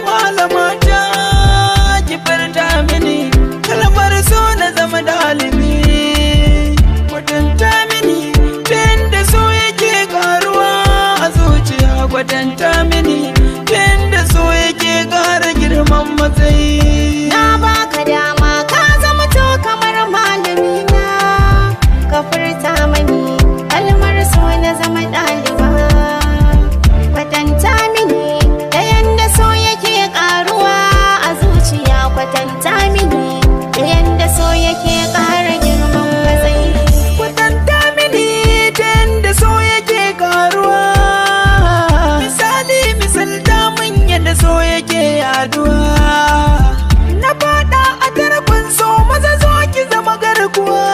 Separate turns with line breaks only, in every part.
Malamata, ki furta mini kalmar so na zama dalibi. Kwatanta mini ta yadda so yake karuwa a zuciya. Kwatanta mini ta yadda so yake kara girman matsayi.
Na baka dama, ka zama to kamar malamina. Ka furta mani kalmar so na zama ɗaliba. Kwatanta mini da yanda so yake ƙaruwa a zuciya. Kwatanta mini da yanda so yake ƙara girman matsayi.
Kwatanta mini ta yadda so yake karuwa. Misali, misalta min yadda so yake yaduwa. Na fada a tarkon so, maza zo ki zama garkuwa.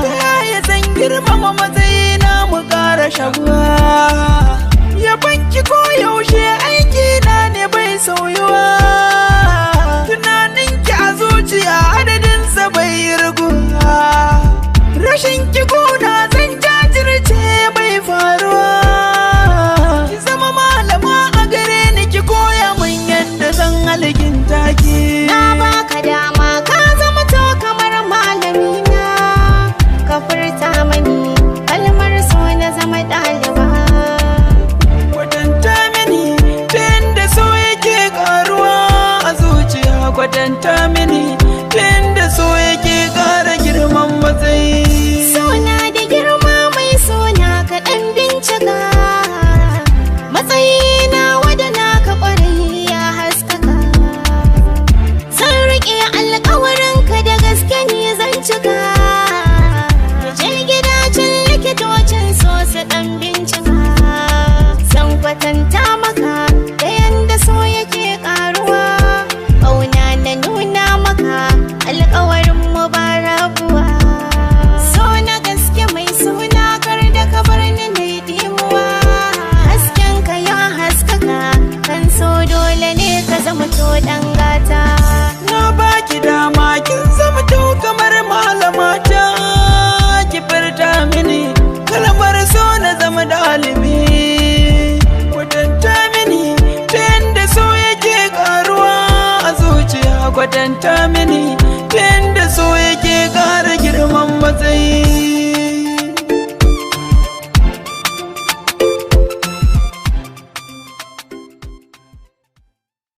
Ta yaya zan girmama matsayina mu kara shaguwa? Yabanki ko yaushe aiki na ne bai sauyuwa. Tunaninki a zuciya adadinsa bai raguwa. Rashin ki gona zan jajirce bai faruwa. Ki zama malama a gare ni, ki koya min yadda zan alkinta ki.
Na baka dama, ka zama to kamar malamina. Ka furta mani kalmar so na zama ɗaliba.
Kwatanta mini ta yadda so yake karuwa a zuciya. Kwatanta mini ta yadda so yake kara girman matsayi.
Sona da girma, mai sona, kaɗan bincika. Matsayi na wadana ka ƙwarai ya haskaka. Zan riƙe alƙawarinka, da gaske ni zan cika. Je gidacin likitocin so su ɗan bincika. Zan kwatanta maka da yanda so yake ƙaruwa. Ƙauna na nuna maka, alƙawarin mu ba rabuwa. So na gaske, mai suna, kar da ka bar ni na yi dimuwa. Hasken ka ya haskaka kan so, dole ne ka zama to ɗan gata.
Na baki dama, kin zama to kamar malamata. Ki furta mini kalmar so na zama dalibi. Kwatanta mini ta yadda so yake karuwa a zuciya. Kwatanta mini.